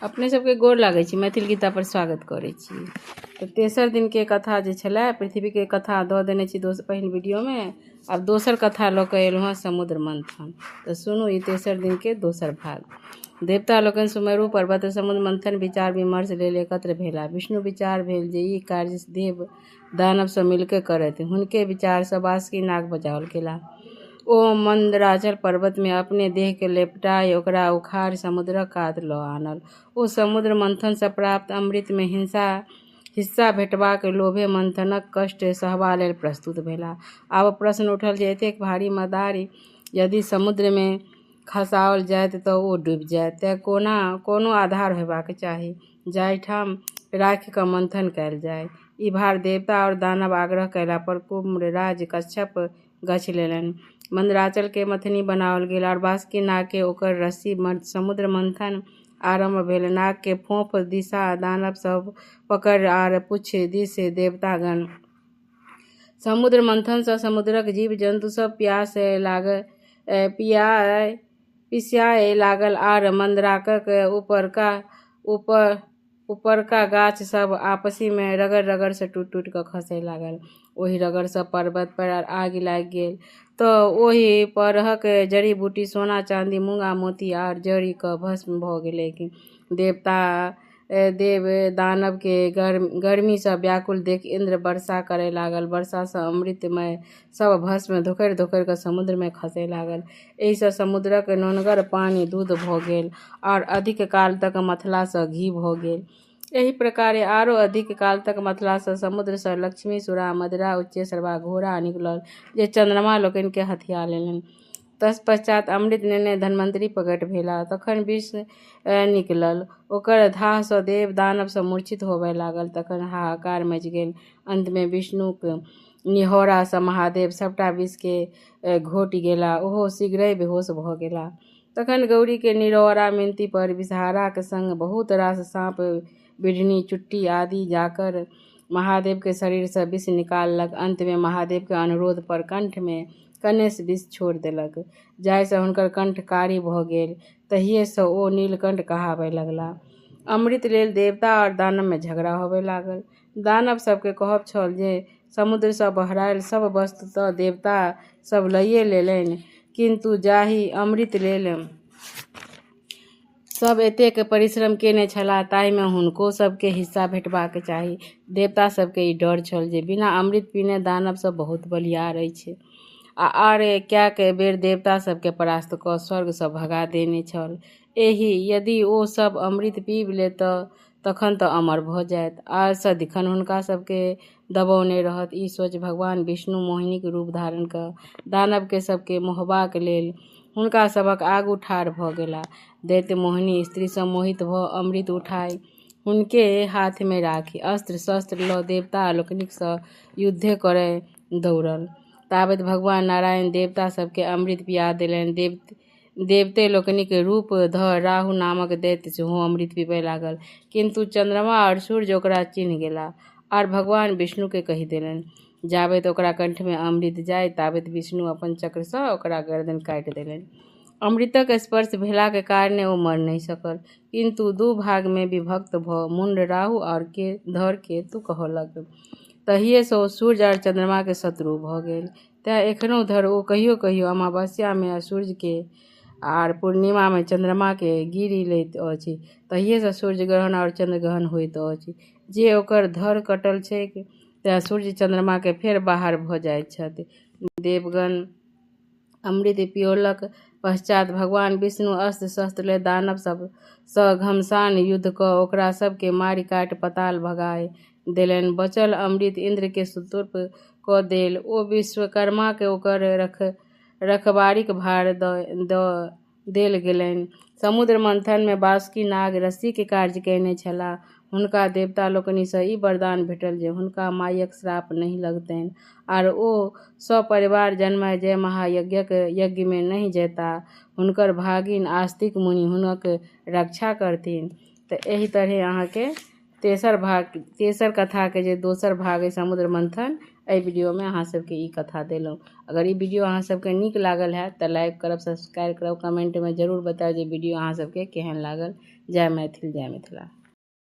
अपने सबके गोर लागै छी, मैथिल गीता पर स्वागत करै छी। तऽ तेसर दिनके कथा जे छलै पृथ्वीके कथा दऽ देने छी दोस पहिल वीडियोमे। आब दोसर कथा लऽ कऽ एलहुँ हँ समुद्र मंथन। तऽ सुनू ई तेसर दिनके दोसर भाग। देवता लोकनि सुमेरु पर्वत समुद्र मंथन विचार विमर्श लेल एकत्र भेला। विष्णु विचार भेल जे ई कार्य देव दानवसँ मिलि करथि। हुनके विचारसँ बासुकी नाग बजाओल गेला। ओ मन्दराचल पर्वतमे अपने देहकेँ लेपटाय ओकरा उखाड़ि समुद्रक कात लऽ आनल। ओ समुद्र मंथनसँ प्राप्त अमृतमे हिस्सा भेटबाक लोभे मंथनक कष्ट सहबा लेल प्रस्तुत भेलाह। आब प्रश्न उठल जे एतेक भारी मदारी यदि समुद्रमे खसाओल जायत तँ ओ डूबि जायत। तेँ कोनो आधार होयबाक चाही जाहि ठाम राखि कऽ मंथन कयल जाय। ई भार देवता आओर दानव आग्रह कयला पर कुम्भराज कच्छप गछि लेलनि। मंदराचल के मथनी बनाओल गेल आओर बासुकी नाग के ओकर रस्सी। समुद्र मंथन आरम्भ भेल। नाग के फोंफ दिस दानव सभ पकड़ि आर पूँछ दिस देवतागण। समुद्र मंथन सँ समुद्रक जीव-जन्तु सभ पियासाय लागल आर मंदराचलक उपरका गाछ सभ आपसमे रगड़ि-रगड़ि क टूटि-टूटि क खसय लागल। ओहि रगड़ सँ पर्वत पर आगि लागि गेल तँ ओहि परहक जड़ी-बूटी, सोना-चाँदी, मूंगा मोती आदि जरि क भस्म भ गेलैक। देव-दानव केँ गर्मी सँ व्याकुल देखि इन्द्र वर्षा करय लागल। वर्षा सँ अमृतमय सभ भस्म धोखड़ि-धोखड़ि क समुद्र मे खसय लागल। एहि सँ समुद्रक नोनगर पानि दूध भ गेल आर अधिक काल तक मथला सँ घी भ गेल। एहि प्रकारें आरो अधिक काल तक मथला सँ समुद्र सँ लक्ष्मी, सुरा, मदिरा, उच्चैःश्रवा घोड़ा निकलल जे चन्द्रमा लोकनि केँ हथिया लेलनि। तत्पश्चात् अमृत नेने धन्वन्तरि प्रकट भेलाह। तखन विष निकलल। ओकर धाह सँ देव-दानव सभ मूर्छित होबय लागल। तखन हाहाकार मचि गेल। अंत मे विष्णुक निहोरा सँ महादेव सभटा विष केँ घोंटि गेलाह। ओहो शीघ्रहि बेहोश भ गेलाह। तखन गौरी के निहोरा मिनती पर विषहाराक संग बहुत रास साँप, बिढ़नी, चुट्टी आदि जाकय महादेव के शरीर सँ विष निकाललक। अंत मे महादेव के अनुरोध पर कंठ मे कनेक विष छोड़ि देलक जाहि सँ हुनकर कंठ कारी भ गेल। तहिये सँ ओ नीलकंठ कहाबय लगलाह। अमृत लेल देवता आओर दानव मे झगड़ा होबय लागल। दानव सभ के कहब छल जे समुद्र सँ बहरायल सभ वस्तु तँ देवता सभ लइये लेलनि, किन्तु जाहि अमृत लेल सभ एतेक परिश्रम केने छलाह ताहि मे हुनको सभ केँ हिस्सा भेटबाक चाही। देवता सभ केँ ई डर छल जे बिना अमृत पीने दानव सभ बहुत बलियार अछि आर कएक बेर देवता सभ केँ परास्त क स्वर्ग सँ भगा देने छल। यदि ओ सभ अमृत पीबि लेत तखन तँ अमर भ जायत आ सदिखन हुनका सभ केँ दबौने रहत। ई सोचि भगवान विष्णु मोहिनीक रूप धारण क दानव सभ केँ मोहबाक लेल हुनका सभक आगू ठाढ़ भ गेलाह। दैत्य मोहिनी स्त्री सँ मोहित भ अमृत उठाय हुनके हाथ मे राखि अस्त्र-शस्त्र ल देवता लोकनि सँ युद्ध करय दौड़ल। ताबत भगवान नारायण देवता सभ केँ अमृत पिया देलनि। देवते लोकनिक रूप धऽ राहु नामक दैत्य सेहो अमृत पीबय लागल, किन्तु चन्द्रमा आओर सूर्य ओकरा चिन्हि गेलाह आर भगवान विष्णु केँ कहि देलनि। जाबत ओकरा कंठ मे अमृत जाय ताबत विष्णु अपन चक्र सँ ओकर गर्दनि काटि देलनि। अमृतक स्पर्श भेलाक कारणेँ ओ मरि नहि सकल, किन्तु दू भाग मे विभक्त भ मुण्ड राहु आओर धड़ केतु कहौलक। तहिये सँ ओ सूर्य आओर चन्द्रमा के शत्रु भ गेल। तेँ एखनहुँ धरि ओ कहियो-कहियो अमावस्या मे सूर्य केँ आर पूर्णिमा मे चन्द्रमा केँ गीड़ि लैत अछि। तहिये सँ सूर्यग्रहण आओर चन्द्रग्रहण होइत अछि जे ओकर धड़ कटल छैक तेँ सूर्य चन्द्रमा केँ फेर बाहर भ जाइत छथि। देवगण अमृत पिऔलाक पश्चात् भगवान विष्णु अस्त्र-शस्त्र लय दानव सभ सँ घमासान युद्ध क ओकरा सभ केँ मारि-काटि पाताल भगाय देलनि। बचल अमृत इन्द्र केँ सुपुर्द क देल। ओ विश्वकर्मा केँ ओकर रखबारीक भार द देल गेलनि। समुद्र मंथन मे बासुकी नाग रस्सीक कार्य कएने छलाह। हुनका देवता लोकनि सँ ई वरदान भेटल जे हुनका मायक श्राप नहि लगतनि आर ओ सपरिवार जनमेजय महायज्ञक यज्ञ मे नहि जयताह। हुनकर भागिन आस्तिक मुनि हुनक रक्षा करथिन। तऽ एहि तरहे अहाँके तेसर भाग, तेसर कथाके जे दोसर भाग अइ समुद्र मंथन, एहि वीडियोमे अहाँ सबके ई कथा देलहुँ। अगर ई वीडियो अहाँ सबके नीक लागल हैत तऽ लाइक करब, सब्सक्राइब करब, कमेंटमे जरूर बतायब जे वीडियो अहाँ सबके केहन लागल। जय मैथिल, जय मिथिला।